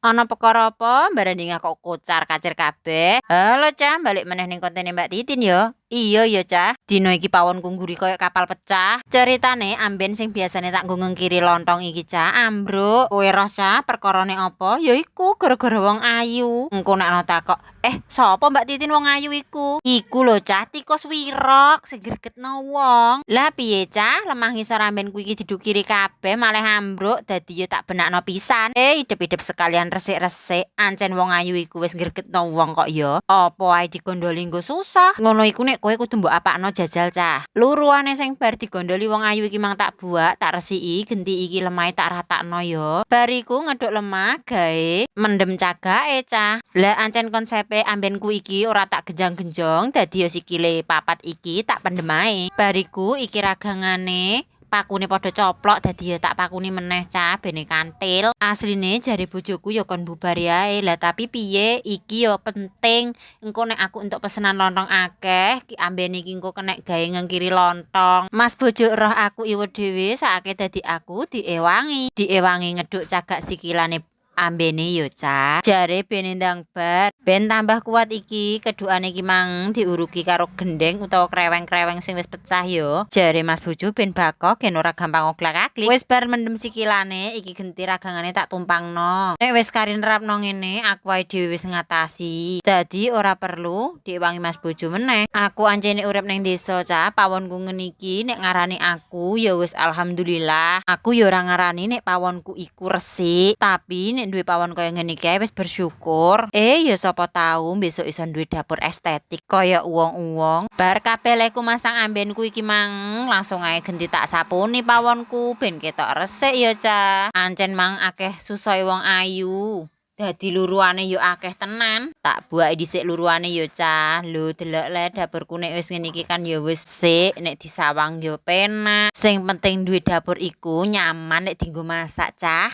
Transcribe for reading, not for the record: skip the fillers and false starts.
Ana perkara apa mbarani kok kocar kacir kabeh? Halo, Cah, balik meneh ning kontene Mbak Titin ya. Iya ya, Cah, dina iki pawonku ngguri kaya kapal pecah. Ceritane amben sing biasane tak nggo ngengkiri lontong iki, Cah, ambruk. Kowe roh, Cah, perkarane apa? Ya iku gara-gara wong ayu. Engko nek ana takok, "Eh, sapa Mbak Titin wong ayu iku?" Iku lho, Cah, tikus wirok sing gregetno wong. Lah piye, Cah, lemah ngisor ambenku iki didukiri kabeh malah ambruk, dadi ya tak benakno pisan. Eh, idep-idep sekalian resik-resik, ancen wong ayu iku wis gregetno wong kok ya. Apa ae digondoli nggo susah. Ngono iku nek kowe kudu mbok apakno jajal, Cah. Luruane sing bar digondoli wong ayu iki mang tak buak, tak resiki, genti iki lemahe tak ratakno ya. Bar iku ngeduk lemah gawe mendem cagake, Cah. Lah ancen konsepe ambenku iki ora tak genjang-genjong, dadi ya sikile papat iki tak pendem ae. Bar iku iki ragangane pakune padha coplok, dadi ya tak pakuni meneh, Cah, bene kantil. Asline jare bojoku ya kon bubar ae. Lah tapi piye, iki ya penting. Engko nek aku entuk pesenan lontong akeh, ki ambene iki engko kenek gawe ngengkiri lontong. Mas bojo roh aku iwet dhewe sakake, dadi aku diewangi. Diewangi ngeduk cagak sikilane ambene yo, Cah. Jare ben ndang bar, ben tambah kuat. Iki kedukane iki mang diurugi karo gendeng utawa kreweng-kreweng sing wis pecah yo. Jare mas bojo ben bakoh, gen ora gampang oglak-aglik. Wis bar mendem sikilane, iki genti ragangane tak tumpangno. Nek wis kari nerapno ngene, aku ae dhewe wis ngatasi. Dadi ora perlu diewangi mas bojo meneh. Aku ancene urip ning desa, Cah, pawonku ngene iki nek ngarani aku ya wis alhamdulillah. Aku ya ora ngarani nek pawonku iku resik, tapi nek duwe pawon kaya ngene iki ae wis bersyukur. Eh, ya sapa tahu besok iso duwe dapur estetik kaya wong-wong. Bar kabeh leku masang ambenku iki mang, langsung ae genti tak sapuni pawonku ben ketok resik ya, Cah. Ancen mang akeh susahe wong ayu. Dadi luruane yo akeh tenan. Tak buaki dhisik luruane yo, Cah. Lho, delok le dapurku nek wis ngene iki kan ya wis sik, nek disawang yo penak. Sing penting duwe dapur iku nyaman nek dienggo masak, Cah.